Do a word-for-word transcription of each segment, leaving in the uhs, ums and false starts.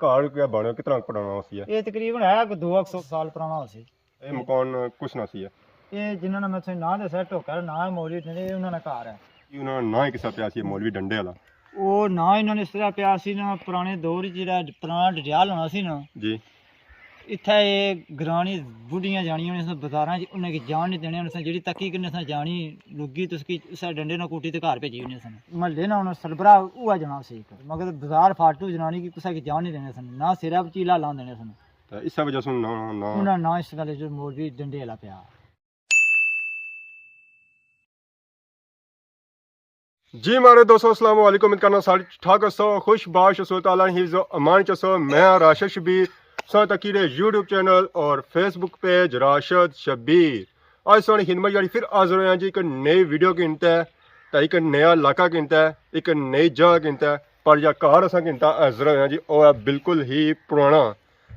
گھر کیا بنے، کتنا پرانا ہوسی ہے؟ یہ تقریباً ہے کوئی دو سو سال پرانا ہوسی۔ یہ مکان کس نا سی ہے؟ یہ جنہاں نے میں تساں ناں دسیا، ٹوکر ناں ہے، مولوی ڈنڈے، یہ انہاں نے گھر ہے۔ یہ انہاں نا ناں ہی کسا پیا سی، مولوی ڈنڈے والا؟ وہ ناں انہاں نے اس طرح پیا سی نا، پرانے دور وچ جڑا پرانا ڈڈیال ہونا سی نا، جی۔ اتھا یہ گرانی بڈھیاں جانیاں ہونے سن بازاراں چ، انہاں کی جان نہیں دینے ہونے سن، جڑی تکی کنے سن جانی لگی تو اس کی اسے ڈنڈے نال کوٹی تے گھر بھیجی ہونے سن۔ محلے نا انہاں سلبرا ہوا جنا سی، مگر بازار فالتو جنانی کی کسے کی جان نہیں دینے سن، نہ سرا پچیلا لان دینے سن۔ تے اسے وجہ سوں ناں، ناں۔ انہاں ناں اس گل جو مولوی ڈنڈے والا پیا۔ جی ماڑے دوستو، السلام علیکم۔ امید کرنا سارے ٹھیک ہسو، خوش باش ہسو، تعالیٰ نے حفظ و امان چ ہسو۔ میں ہاں راشد شبیر، سو تکی رہے یوٹیوب چینل اور فیس بک پیج راشد شبیر۔ آج ساڑی خدمت یاری پھر حاضر ہویا جی ایک نئی ویڈیو گھنتا ہے، تے ایک نیا علاقہ گھنتا ہے، ایک نئی جگہ گھنتا ہے، پر یا گھر اساں گھنتا حاضر ہویا جی، او ہے بالکل ہی پرانا۔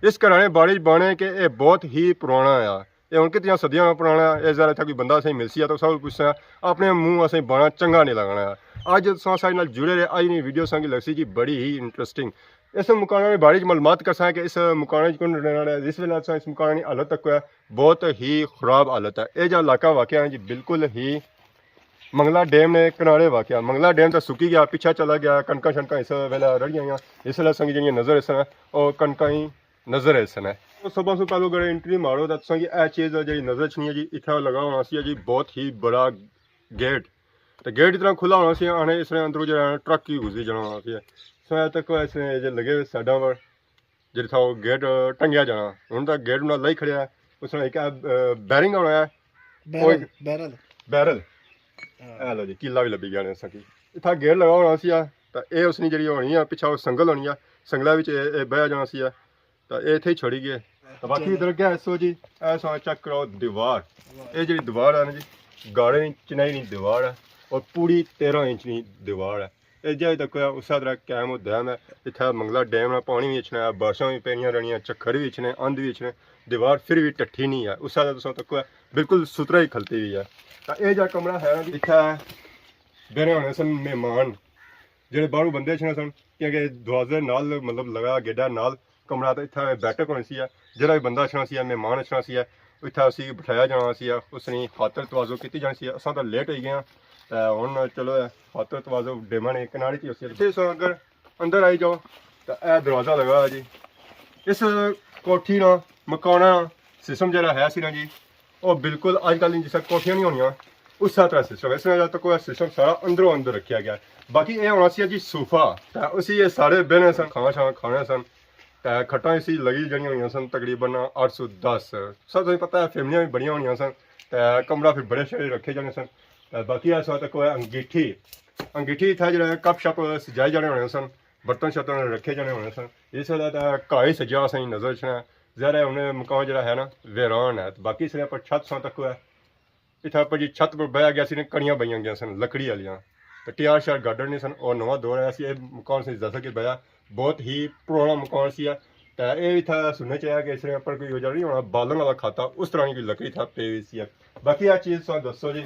اس گھرانے بارے چ بانے کہ اے بہت ہی پرانا آ۔ اے ہن کتنیاں صدیاں پرانا ہے، اے ذرا اتھا کوئی بندہ اساں ملسی ہے تو سب پوچھساں، اپنے منہ اساں بانا چنگا نہیں لگنا ہے۔ اج تساں ساڑے نال جڑے رہے، اج نی ویڈیو اساں کی لگسی جی بڑی ہی انٹرسٹنگ۔ اس مکان نے بارے چ معلومات کرساں کہ اس مکان چ کون رہنا ہے، جس ویلے اساں اس مکان نی حالت تک ہے، بہت ہی خراب حالت ہے۔ اے جا علاقہ واقع ہے جی بالکل ہی منگلا ڈیم نے کنارے واقع۔ منگلا ڈیم تے سکی گیا، پیچھے چلا گیا، کنکاں شنکاں اس ویلے رڑیاں ہویاں۔ اس ویلے اساں کی جڑیاں نظر اس طرح او کنکاں ہی نظر اس نے۔ او سبھاں سوں پہلو اگر انٹری مارو تاں تساں کی اے چیز جڑی نظر اچھنی ہے جی، اتھا لگا ہونا سی جی بہت ہی بڑا گیٹ۔ تے گیٹ اتنا کھلا ہونا سی، آنے اس نے اندروں جڑا ٹرک ہی گزری جانا ہونا سی۔ سو اے تک اس نے جے لگے ہوئے سائیڈاں پر جڑی تھا او گیٹ ٹنگیا جانا۔ ہن تاں گیٹ انہاں لائی کھڑیا ہے۔ اس نے ایک، اے، بیرنگ ہونا ہے۔ بیرل، اوئے، بیرل۔ بیرل۔ ہاں۔ اے لو جی، کیلا وی لبھی گیا نے اساں کی۔ اتھا گیٹ لگا ہونا سی آ، تاں اے اس نی جڑی ہونی آ، پچھا او سنگل ہونی آ، سنگلا وچ اے، اے بہیا جانا سی آ۔ تاں اے اتھے ہی چھوڑی گئے۔ تاں باقی چلو۔ ادھر کیا ہے سو جی، اے سو چیک کرو دیوار۔ واہ۔ اے جڑی دیوار ہے نا جی، گیارہ انچ چنائی نی دیوار ہے اور پوری تیرہ انچ نی دیوار ہے۔ اے جے تک ہے، اسے طرح قائم و دائم ہے۔ اتھا منگلا ڈیم نا پانی وی اچھنا ہے، بارشاں وی پینیاں رہنیاں، چکھر وی اچھنے، اندھ وی اچھنے، دیوار پھر وی ٹٹھی نہیں ہے۔ اسے طرح تساں تکو ہے، بالکل ستھرا ہی کھلتی ہوئی ہے۔ تاں اے جا کمرہ ہے نا جی، اتھا بینے ہونے سن مہمان، جڑے باہروں بندے اچھنے سن، کیونکہ دروازے نال مطلب لگا گیڈا نال کمرہ، تے اتھا بیٹھک ہونی سی ہے، جڑا وی بندہ اچھنا سی ہے، مہمان اچھنا سی ہے، اتھا اسی بٹھایا جانا سی ہے، اس نی خاطر تواضع کیتی جانی سی ہے۔ اساں تاں لیٹ ہوئی گئے ہاں، تے ہن چلو اے خاطر تواضع ڈیماں نے کنارے تے ہوسی۔ اتھے سو اگر اندر آئی جاؤ تاں اے دروازہ لگا ہے جی۔ اس کوٹھی نا، مکانا سسٹم جڑا ہے سی نا جی، او بالکل اج کل جس طرح کوٹھیاں نہیں ہونیاں، اس طرح سسٹم۔ اس طرح تک کوئی سسٹم سارا اندروں اندر رکھیا گیا۔ باقی اے ہونا سی جی صوفہ، تے اسی اے سارے بہنے سن، کھانا شانا کھانے سن، تے کھٹاں اسی لگی جڑیاں ہونیاں سن تقریباً اٹھ سو دس۔ سب تمہیں پتہ ہے فیملیاں بھی بڑیاں ہونیاں سن، تے کمرہ پھر بڑے شہری رکھے جانے سن۔ تے باقی اس وقت کوئی انگیٹھی، انگیٹھی تھا جڑا کپ شپ سجائے جانے ہونے سن، برتن شرتن رکھے جانے ہونے سن۔ اس ویلے تے گھاہ ہی سجا اساں کی نظر اچھنا ہے۔ ظاہر ہے ہن مکان جڑا ہے نا ویران ہے، تے باقی اس نے پر چھت ساں تک ہے۔ اتھا پر جی چھت پر بہیا گیا سی نے کڑیاں بئیاں گیا سن لکڑی والیاں۔ تے ٹیار شیار گارڈن نہیں سن، اور نواں دور آیا سی، اے مکان سی جیسا کہ بہیا بہت ہی پرانا مکان سی ہے۔ تے اے اتھا سننے چاہیا کہ اس نے پر کوئی وجہ نہیں ہونا، بالن والا کھاتا، اس طرح کی کوئی لکڑی تھا پی ہوئی سی ہے۔ باقی آ چیز ساں دسو جی۔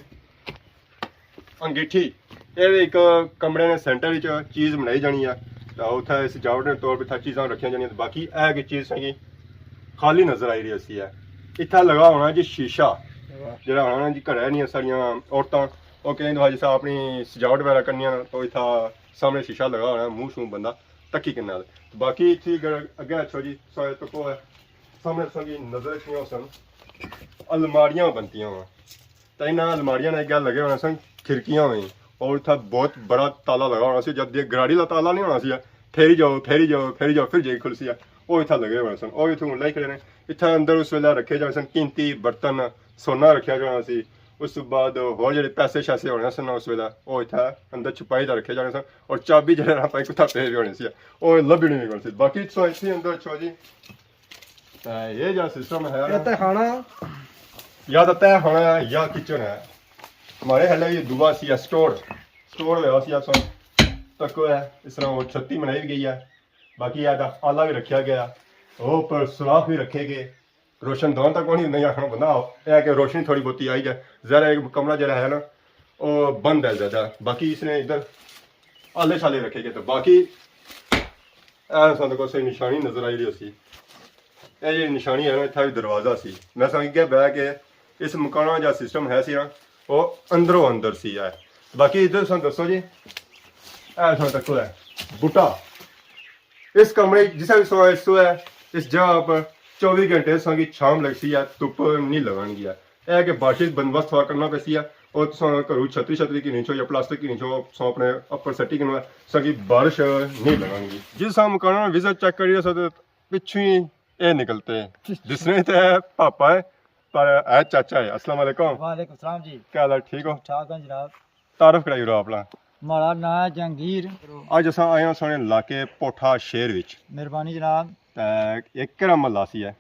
انگیٹھی، اے وی ایک کمرے نے سینٹر وچ چیز بنائی جانی ہے، تے اتھے سجاوٹ نے طور پہ اتھے چیزاں رکھیاں جانیاں۔ باقی اے کہ چیز ساں کی خالی نظر آئی رہی سی ہے۔ اتھے لگا ہونا جی شیشہ، واہ۔ جڑا ہونا جی گھرے نیاں ساڑیاں عورتاں، او کہیں دفعہ جیسا اپنی سجاوٹ وغیرہ کرنیاں نا، تو اتھا سامنے شیشہ لگا ہونا، منہ شوں بندہ تکی کرنا۔ باقی اتھی اگر اگے اچھو جی، سارے تکو ہے، سامنے تساں کی نظر اچھنیاں ہوسن، الماریاں بنتیاں ہوئیاں۔ تے انہاں الماریاں نے اگے لگے ہونے سن کھڑکیاں ہوئیں، اور اتھا بہت بڑا تالا لگا ہونا سی، جب یہ گراڑی والا تالا نہیں ہونا سی، پھیری جاؤ، پھیری جاؤ، پھیری جاؤ، پھر جائی کھلسی۔ او اتھا لگے ہونے سن، او اتھوں لائی کھڑے نے۔ اتھا اندر اس ویلے رکھے جانے سن قیمتی برتن، سونا رکھیا جانا سی۔ اس تو بعد ہور جڑے پیسے شیسے ہونے سن اس ویلے، او اتھا اندر چھپائی دا رکھے جانے سن، اور چابی جڑے نا پائی کتھا پے بھی ہونی سی، او لبھنی نہیں سی۔ باقی تو اتھے اندر اچھو جی، تے یہ جا سسٹم ہے نا۔ یہ تے خانہ۔ یا تے تہہ خانہ ہے یا کچن ہے۔ ہمارے خیال ہے یہ دعا سی ہے سٹور، سٹور ہویا سی اساں تک ہے، اس طرح وہ چھتی بنائی گئی ہے۔ باقی یہ آلہ بھی رکھیا گیا، وہ پر سوراخ بھی رکھے گئے۔ روشن دان تک نہیں، نہیں آخنا بندہ، یہ ہے کہ روشنی تھوڑی بہت آئی جائے۔ ظاہر ہے ایک کمرہ جڑا ہے نا، وہ بند ہے زیادہ، باقی اس نے ادھر آلے شالے رکھے گئے۔ تو باقی اے ساں کو صحیح نشانی نظر آئی رہی سی۔ اے جی نشانی ہے نا، اتھا بھی دروازہ سی۔ میں ساں اگے بہ کے اس مکان جا سسٹم ہے سی نا، وہ اندروں اندر سی ہے۔ باقی ادھر ساں دسو جی، اے ساں تکو ہے بوٹا۔ اس کمرے جسا بھی سو ہے، سو ہے، اس جگہ پر چوبیس گھنٹے ساں کی چھام لگ سی ہے، دھوپ نہیں لگن گیا۔ اے کہ بارش بندوبست تھوڑا کرنا پیسی ہے، اور تساں گھروں چھتری چھتری کی نہیں چھو یا پلاسٹک کی نہیں چھو، تساں اپنے اپر سٹی کنو ہے، تساں کی بارش نہیں لگن گی۔ جس ساں مکاناں نا وزٹ چیک کری رہے سو تے پچھوں ہی اے نکلتے ہیں۔ دسنے تے پاپا ہے، پر اے چاچا ہے۔ السلام علیکم۔ وعلیکم السلام جی۔ کیا حال ہے؟ ٹھیک ہو؟ ٹھاک ہاں جناب۔ تعارف کرائی رو اپنا۔ مہاڑا ناں ہے جہانگیر۔ اج اساں آئے ہاں سونے علاقے پوٹھا شہر وچ۔ مہربانی جناب۔ تے ایک کہڑا محلہ سی ہے؟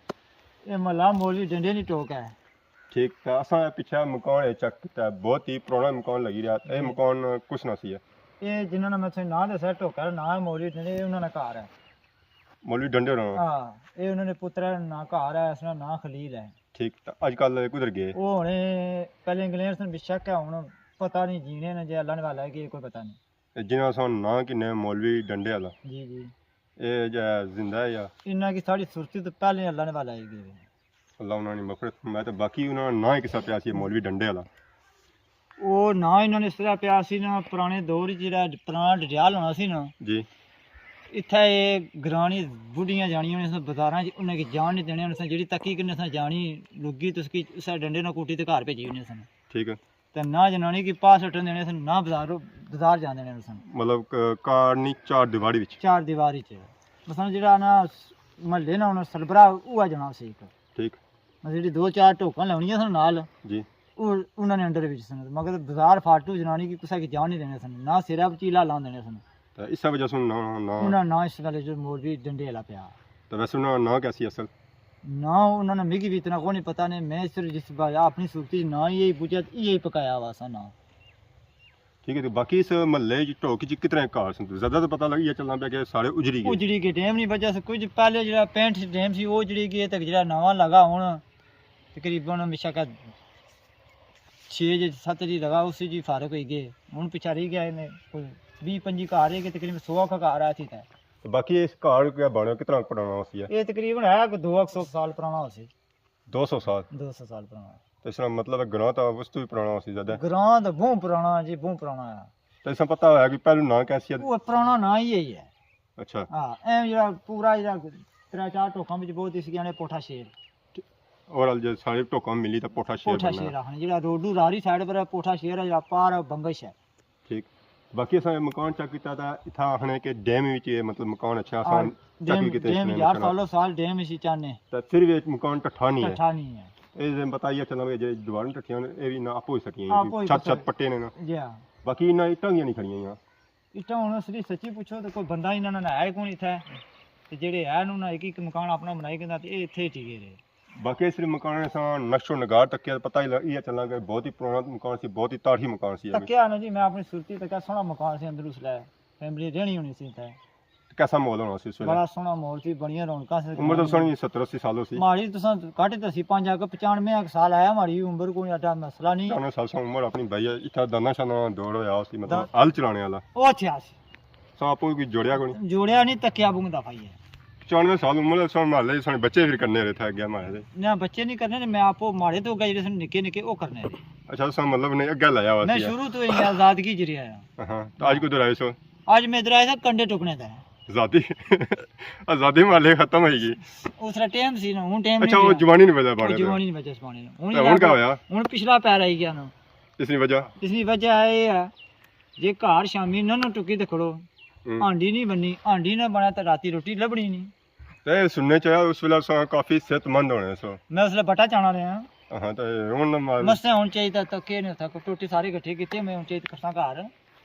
اے محلہ مولوی ڈنڈے نی ٹوک ہے۔ ٹھیک، تے اساں اے پچھے مکان اے چیک کیتا ہے، بہت ہی پرانا مکان لگی رہیا۔ اے جی۔ مکان کس نا سی ہے؟ اے جنہاں نا میں تساں ناں دسیا، ٹوکر ناں ہے مولوی ڈنڈے، انہاں نا گھر ہے۔ مولوی ڈنڈے ہونا؟ ہاں، اے انہاں نے پتر ہے، ناں گھر ہے، اس نا ناں خلیل ہے۔ ٹھیک، تے اج کل کدھر گئے؟ او ہنے پہلے انگلینڈ سن بے شک ہے، ہن پتہ نہیں جینے نے جے اللہ نے والا ہے کہ کوئی پتہ نہیں۔ اے جنہاں سا ناں کنے مولوی ڈنڈے والا؟ جی، جی۔ اے جے زندہ ہے یا؟ انہاں کی ساڑی صورتی تو پہلے اللہ نے والا ہے گئے۔ اللہ انہاں نی مغفرت فرمائے۔ تے باقی انہاں نا ناں ہی کسا پیا سی مولوی ڈنڈے والا؟ او ناں انہاں نے اس طرح پیا سی نا، پرانے دور وچ جیڑا پرانا ڈڈیال ہونا سی نا، جی۔ اتھا اے گرانی بڈھیاں جانیاں ہونے سن بازاراں چ، انہاں کی جان نہیں دینے ہونے سن، جیڑی تکی کنے سن جانی لگی تے اس کی اسے ڈنڈے نال کوٹی تے گھر بھیجی ہونے سن۔ ٹھیک ہے۔ تے نہ جنانی کی پاس اٹھن دینے سن، نہ بازار، بازار جان دینے سن۔ مطلب، ک-، کار نہیں، چار دیواری وچ؟ چار دیواری چ۔ مثلاً جیڑا نا محلے نا انہاں سربراہ اوہا جنا سی ایک۔ ٹھیک۔ مطلب جیڑی دو چار ٹوکاں لاونیاں سن نال، جی۔ او انہاں نے انڈر وچ سن، مگر بازار فالتو جنانی کی کسا کی جان نہیں دینے سن، نہ سرا پچیلا لان دینے سن۔ تے اس وجہ سن نہ، نہ انہاں نہ اس گل جو مولوی ڈنڈے والا پیا۔ تے ویسے انہاں ناں کیا سی اصل؟ ناں انہاں نے مگی بھی اتنا کوئی نہیں پتہ نے، میں صرف جس با-، اپنی صورتی ناں ہی یہی پوچھا تے یہی پکایا ہوا سا ناں۔ ٹھیک ہے، تے باقی اس محلے وچ ٹوک وچ کتنے گھر سن؟ زیادہ تو پتہ لگی یا چلنا پیا کہ سارے اجڑی گئے؟ اجڑی گئے، ٹائم نہیں بچا سا کچھ۔ پہلے جڑا پینٹ ٹائم سی، او اجڑی گئے، تے جڑا نواں لگا ہن تقریباً ہمیشہ کا چھ جے ست جی لگا، اسی جی فارغ ہوئی گئے۔ ہن پچھا رہی گیا نے کوئی بیس پنجی گھر رہ گئے، تقریباً سو کا گھر آیا تھی تے۔ تے باقی اس گھر کیا بنیا، کتنا پرانا ہوسی ہے؟ یہ تقریباً ہے کوئی دو سو سال پرانا ہوسی۔ دو سو سال؟ دو سو سال پرانا۔ تے اس نا مطلب ہے گراں تاں اس تو بھی پرانا ہوسی زیادہ؟ گراں تاں بہوں پرانا جی، بہوں پرانا ہے۔ تے اس نا پتہ ہویا کہ پہلو ناں کیا سی؟ وہ پرانا ناں ہی یہی ہے۔ اچھا۔ ہاں، اے جڑا پورا جڑا ترے چار ٹوکاں وچ بہت اس گیا نے پوٹھا شیر۔ اور جے سارے ٹوکاں ملی تاں پوٹھا شیر پوٹھا بننا۔ شیر آخنے، جڑا روڈو راری سائیڈ پر ہے، پوٹھا شیر ہے، جڑا پار ہے، بنگش ہے۔ ٹھیک۔ باقی اساں مکان چیک کیتا تاں اتھا آخنے کہ ڈیم وچ یہ مطلب مکان اچھا آسان، ڈیم، چیکنگ کیتے ڈیم اس نے یار نشانہ۔ سالوں سال ڈیم اسی چاہنے۔ تے پھر بھی مکان ٹٹھا نہیں ہے۔ ٹٹھا نہیں ہے۔ اے تے بتائیے چلاں کہ جے دیوار ٹٹھیاں نے، اے بھی نہ آپ ہوئی سکیاں، آپ ہوئی چھت، سکے۔ چھت پٹے نے نا۔ جی ہاں۔ باقی انہاں اٹاں گیاں نہیں کھڑیاں ہوئیاں۔ اٹاں ہن اصلی سچی پوچھو تے کوئی بندہ انہاں نال ہے کون اتھے؟ تے جڑے ہے انہاں ایک ایک مکان اپنا بنائی کیندا تے اے اتھے ہی ٹکے رہے۔ باقی صرف مکان اساں نقش و نگار تکیا، پتہ ہی لگ-، یہ چلنا کہ بہت ہی پرانا مکان سی، بہت ہی تاریخی مکان سی۔ تکیا نا جی، میں اپنی صورتی تکیا، سوہنا مکان سی، اندر اس لے فیملی رہنی ہونی سی اتھے۔ تے کیسا ماحول ہونا سی اس ویلے؟ بڑا سوہنا ماحول سی، بڑیاں رونقاں سی۔ عمر تو سوہنی ستر اسی سال ہو سی۔ ماڑی تساں کٹ دسی، پنج اگے پچانوے سال آیا ماڑی عمر، کوئی ایڈا مسئلہ نہیں۔ پچانوے سال سا عمر اپنی بھائی ہے، اتھا دانا شانا دور ہویا سی، مطلب دا-، ہل چلانے والا۔ او اچھا سی۔ ساں آپوں کوئی جوڑیا کوئی نہیں؟ جوڑیا نہیں، تکیا بونگدا پائی ہے۔ پچانوے سال عمر ہے، سن محلے سن بچے پھر کرنے رہے تھے اگے ماڑے دے۔ نہ، بچے نہیں کرنے، میں آپو ماڑے تو اگے جڑے سن نکے نکے او کرنے۔ اچھا، سن مطلب نے اگے لایا ہوا میں سی۔ شروع تو ہی آزادگی جڑی آیا۔ ہاں، تو اج کدھر آئے سو؟ اج میں ادھر آیا تھا کنڈے ٹکنے تھے۔ ذاتی؟ آزادی محلے ختم ہوئی گئی۔ اس طرح ٹائم سی نا، ہن ٹائم اچھا، نہیں وہ رہیا۔ جوانی نہیں بچا وہ پانے تے۔ جوانی نہیں بچا اس پانے نا۔ ہن تے ہن کیا ہویا؟ ہن پچھلا پیر آئی گیا نا۔ اس نی وجہ؟ اس نی وجہ اے ہے جے گھر شامی نہ نہ ٹکی تے کھڑو، ہوں۔ ہانڈی نہیں بننی، ہانڈی نہ بنے تے راتی روٹی لبنی نہیں۔ تے سننے چ آیا اس ویلے اساں کافی صحت مند ہونے سو۔ میں اس ویلے بٹا چانا رہیا۔ ہاں، تے ہن مال مسے ہن چاہیے تے کہہ نہیں تھا، ٹوٹی ساری کٹھی کیتی، میں ہن چاہیے کرساں گھر۔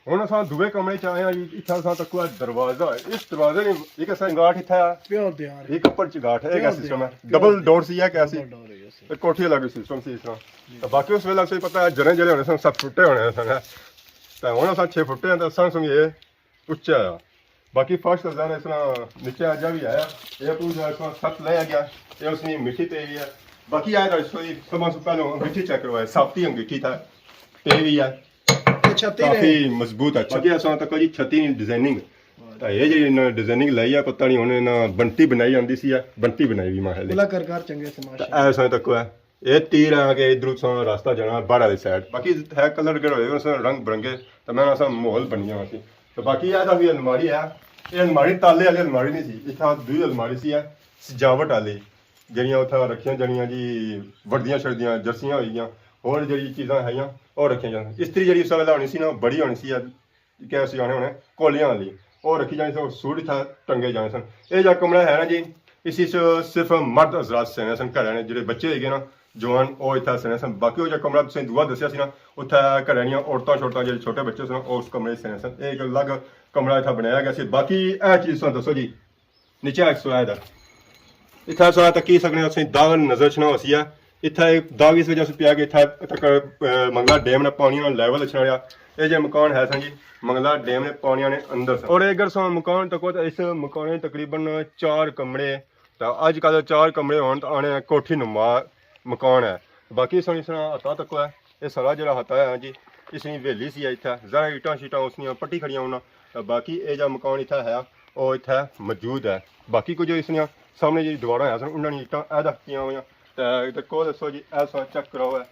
ہن اساں دوے کمرے چ آئے ہاں جی، اتھا اساں تکو ہے دروازہ، اس دروازے نے ایک اساں گاٹ اتھا ہے، پیور دیار۔ ایک اپر چ گاٹ ہے، ایک پیور سسٹم ہے، دیار۔ ڈبل ڈور سی ہے کیا سی؟ ڈبل ڈور ہے، یس۔ ایک کوٹھی الگ سسٹم سی اس طرح۔ جی۔ تے باقی اس ویلے اساں پتہ ہے جنے جنے ہونے سن سب ٹوٹے ہونے سن۔ تے ہن اساں چھ فٹے ہیں تے اساں سمجھے اچا آیا۔ باقی فرش تے ظاہر ہے اس طرح نیچے اجا بھی آیا۔ اے اپنی جو ہے اس طرح سخت لے گیا۔ اے اس نی مٹی پئی ہوئی ہے۔ باقی آیا تو اس کو سب سے پہلے انگیٹھی چیک کروایا، ثابتی انگیٹھی تھا پئی ہوئی ہے۔ اچھا، تیرے کافی مضبوط ہے۔ باقی اس طرح تک جی چھتی نی ڈیزائننگ۔ اے جیہڑی انہاں ڈیزائننگ لائی ہے، پتہ نہیں ہن انہاں بنتی بنائی آندی سی، بنتی بنائی وی ماحول ہے۔ اللہ کر گھر چنگے سماج۔ اے سائیں تکو ہے، اے تیر آ کے ادھروں ساں راستہ جانا باہر والی سائیڈ۔ باقی ہے کلر گڑ ہوئے، اس رنگ برنگے، تے میں اساں ماحول بنیا ہویا سی۔ تے باقی اے دا وی الماری ہے، اے الماری تالے والی الماری نہیں سی، اتھا دوئی الماری سی ہے سجاوٹ والی، جیہڑیاں اتھا رکھیاں جانیاں جی، وردیاں شردیاں، جرسیاں ہوئی گیاں، ہور جیہڑی چیزاں ہیاں، او رکھیاں جانیاں۔ استری جیہڑی اس ویلے ہونی سی نا، بڑی ہونی سی، کہہ اسی آنے ہونے کولیاں والی، او رکھی جانی سن، سوٹ اتھا ٹنگے جانے سن۔ اے جا کمرہ ہے نا جی، اس وچ صرف مرد حضرات سینے سن، گھر آنے جیہڑے بچے ہوئی گئے نا، جوان، او اتھا سینے سن۔ باقی او جا کمرہ تساں دووا دسیا سی نا، اتھا گھر آنیاں عورتاں شورتاں جیہڑے چھوٹے بچے سن، او اس کمرے وچ سینے سن۔ اے ایک الگ کمرہ اتھا بنایا گیا سی۔ باقی اے چیز تساں دسو جی، نیچے ایک سویا ادھر۔ اتھا سویا تکی سکنے، اسیں داغ نظر اچھنا ہوسی ہے۔ اتھا ایک داغ اس وجہ سے پیا کہ اتھا تک، اے، منگلا ڈیم نے پانی نا لیول اچھنا رہیا۔ اے جے مکان ہے سن جی، منگلا ڈیم نے پانی نے اندر سن۔ اور اگر سو مکان تکو تو اس مکان تقریباً چار کمرے، تو اج کل چار کمرے ہون تو آنے کوٹھی نما مکان ہے۔ باقی سن اس نا ہتا تکو ہے، اے سارا جڑا ہتا ہے جی، اس نی حویلی سی ہے اتھا۔ ذرا اٹاں شیٹاں اس نیاں پٹی کھڑیاں ہونا۔ تے باقی اے جا مکان اتھا ہے، او اتھا موجود ہے۔ باقی کچھ اس نیاں سامنے جی دیواراں ہیں سن، انہاں نی اٹاں اے تک پیاں ہویاں۔ تے، تے کول دسو جی، اے سو چیک کراؤ ہے۔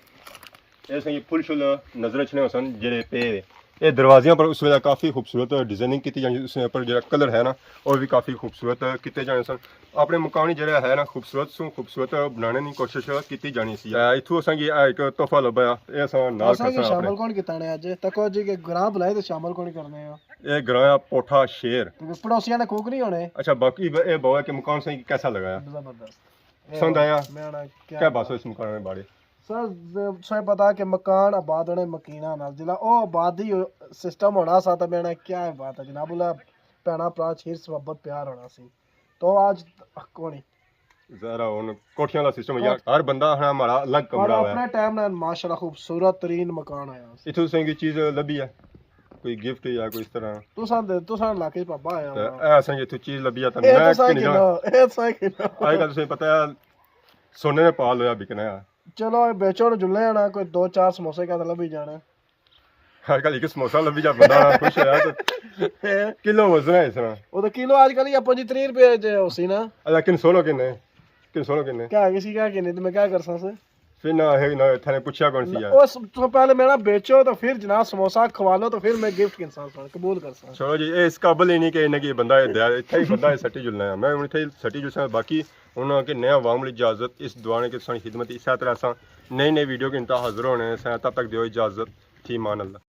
اے سن جی پھل شل نظر اچھنے ہو سن جیہڑے پے ہوئے۔ اے دروازیاں پر اس ویلے کافی خوبصورت ڈیزائننگ کیتی جانی، اس نے پر جیہڑا کلر ہے نا، او وی کافی خوبصورت کیتے جانے سن۔ اپنے مکان جیہڑا ہے نا، خوبصورت سوں خوبصورت بنانے نی کوشش کیتی جانی سی۔ اے اتھوں اساں کی اے ایک تحفہ لبھا ہے، اے اساں نال اساں کی کھڑساں شامل اپنے۔ کون کیتا نے اج؟ تکو جی کہ گراں بلائے تے شامل کون کرنے ہو؟ اے گراں ہے پوٹھا شیر۔ تے پڑوسیاں نے کوک نہیں ہونے؟ اچھا، باقی ب-، اے بہو ہے کہ مکان سائیں کی کیسا لگا ہے؟ زبردست۔ اے پسند آیا؟ میں آنا کیا کیا بات ہو اس مکان نے بارے؟ سر، ز-، تساں پتہ کہ مکان آباد ہونے مکینہ نال، جلا او آبادی سسٹم ہونا سا، تے میں آنا کیا بات ہے جناب، اللہ بھینا بھرا چیر محبت پیار ہونا سی۔ تو اج کونی۔ ذرا ہن کوٹھیاں والا سسٹم ہے یار، ہر بندہ ہنا ہمارا الگ کمرہ ہوا ہے۔ اپنے ٹائم نال ماشاءاللہ خوبصورت ترین مکان آیا۔ اتھوں تساں کی چیز لبھی ہے، کوئی گفٹ یا کوئی اس طرح؟ تساں دے، تساں علاقے پابا آیا تے ہوا۔ اے اساں کی اتھوں چیز لبھی ہے تے اے میں تساں کنی کی جانا۔ نہ، اے تساں کی نہ۔ اج کل تساں پتہ ہے، سونے نے پال ہویا بکنا ہے۔ چلو، اے بیچو نا، جلنے آنا، کوئی دو چار سموسے کا تے لبھی جانا۔ اج کل ایک سموسہ لبھی جا بندہ خوش ہویا تے کلو وزن ہے اس طرح۔ وہ تو کلو اج کل ہی اپن جی تریہہ روپے جے ہو سی نا۔ لیکن سولو کنے؟ کن سولو کنے؟ کیا کسی کیا کنے تے میں کیا کرساں سے؟ پھر نہ ہے نہ، تھنے پوچھیا کون سی ہے؟ اس تو پہلے میرا بیچو تو پھر جناب سموسہ کھوا لو تو پھر میں گفٹ کنساں سن، قبول کرساں۔ چھوڑو جی، اے اس قابل ہی نہیں کہ انہیں کی بندہ ہے دیا، اتھے ہی بندہ ہے سٹی جلنا ہے۔ میں ہن اتھے ہی سٹی جلساں، باقی انہاں کے نیا عوام لی اجازت، اس دعا نے کہ تساں خدمت اسے طرح اساں نئی نئی ویڈیو کے انتہا حاضر ہونے سے، تب تک دیو اجازت، فی امان اللہ۔